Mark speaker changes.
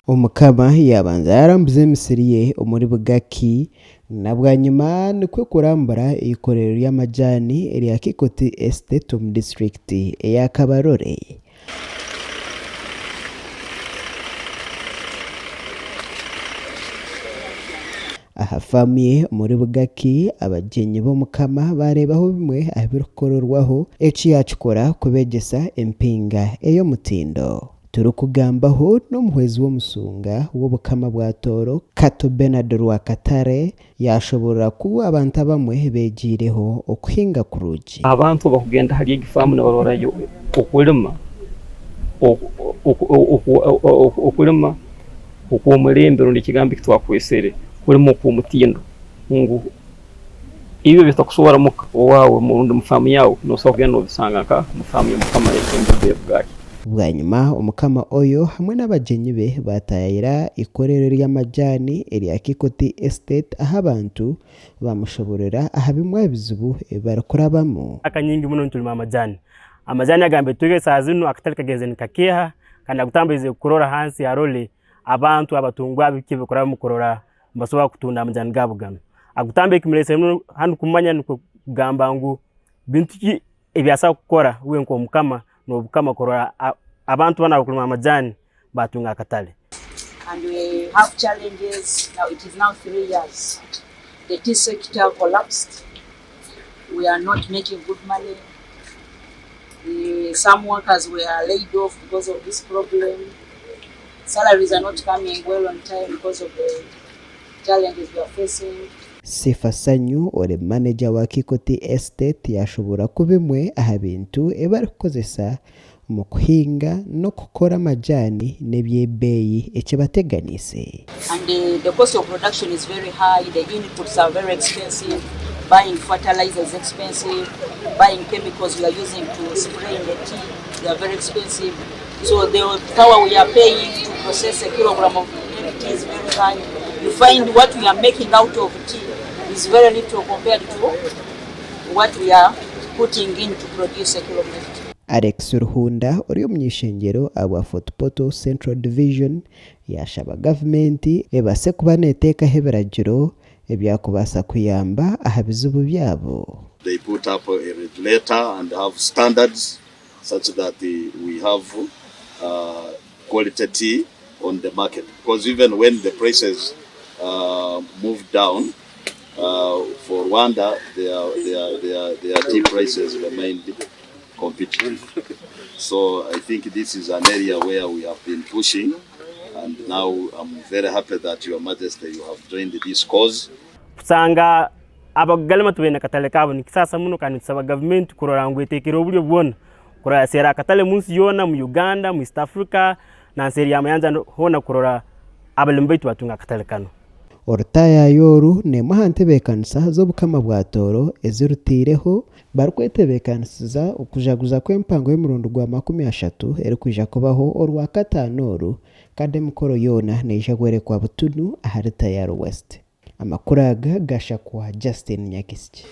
Speaker 1: Omukama yaabanza yaarambuza emisiri ye omuri Bugaki na bwanyima nikwo kurambura eikorero ry'amajaani erya Kikoti Estate omu disiturikiti eya Kabarole. Aha faamu ye omuri Bugaki, abagyenyi b'Omukama baareebaho bimwe aha birikukorerwaho, eki yaakikora kubeegyesa empinga ey'omutindo. Turikugambaho n'omuhwezi w'omusunga w'Obukama bwa Tooro, Kato Bernard Rwakatare, yaashoboorora ku abantu abamwe beegiireho okuhinga kurungi.
Speaker 2: Abantu abakugenda ahari egi faamu nibarorayo okulima okulima okw'omulembe rundi ekigambo eki twakwesere kulima okw'omutindo ngu Ebyo ebi otakusobora muka owaawe rundi omu faamu yaawe, noosobora kugenda noobisanga nka omu faamu y'omukama ey'embibo ey'obugaari.
Speaker 1: Bwanyima Omukama Oyo hamwe n'abagyenyi be baataayaayira eikorero ry'amajaani erya Kikoti Estate ahu abantu baamushoboorora aha bimwe aha bizibu ebi barikurabamu.
Speaker 3: Emyaka nyingi muno nitulima amajani. Amajani aga mbetwiga esaaha zinu akatare kagenzire nikakeeha kandi agutambaize kurora hansi arole abantu abatungwa biki ebikurabamu kurora nibasobora kutunda amajani gaabo ganu. Agutamba ekimuresere muno hanu kumanya nukwo kugamba ngu bintu ki ebi asobora kukora uwe nk'omukama n'obukama kurora abantu banu abakulima amajani batunga akatale.
Speaker 4: And we have challenges now it is now 3 years the tea sector collapsed we are not making good money the some workers were laid off because of this problem Salaries are not coming well on time because of the challenges we are facing.
Speaker 1: Sifa Sanyu ori maneja wa Kikoti Estate yaashoboorora ku bimwe aha bintu ebi barikukozesa omu kuhinga n'okukora amajaani n'eby'ebeeyi ekibateganiise.
Speaker 4: And the cost of production is very high, the inputs are very expensive, buying fertilizer is expensive, buying chemicals we are using to spray in the tea they are very expensive. So the power we are paying to process a kilogram of tea is very high. You find what we are making out of tea is very little compared to what we are putting in to produce a kilogram of tea.
Speaker 1: Alex Ruhunda ori omuny'eishengyero ahabwa Fort Portal Central Division yaashaba gavumenti ebaase kuba neeteekaho ebiragiro ebyakubaasa kuyamba aha bizibu byabo.
Speaker 5: They put up a regulator and have standards such that we have quality tea on the market because even when the prices move down for Rwanda their, their, their tea prices remained competitive. So I think this is an area where we have been pushing and now I'm very happy that Your Majesty you have joined this cause.
Speaker 3: Kusanga abakugalima tibaine katale kaabo nikisaasa muno kandi nitusaba gavumenti kurora ngu eteekereho oburyo bwona kurora yaseera akatale omu nsi yoona omu Uganda, omu East Africa na nseeri ya mayanja hoona kurora abalimi baitu batunga akatale kanu.
Speaker 1: Orutaayaayo oru n'emwe aha ntebeekanisa z'Obukama bwa Tooro ezi rutaireho barikwetebeekanisiza okujaguza kw'empango y'omurundi gwa 30 erikwija kubaho Orwakataano oru kandi emikoro yoona neija kworekwa butunu ahari Tayaro West. Amakuru aga gashakwa Justin Nyakisiki.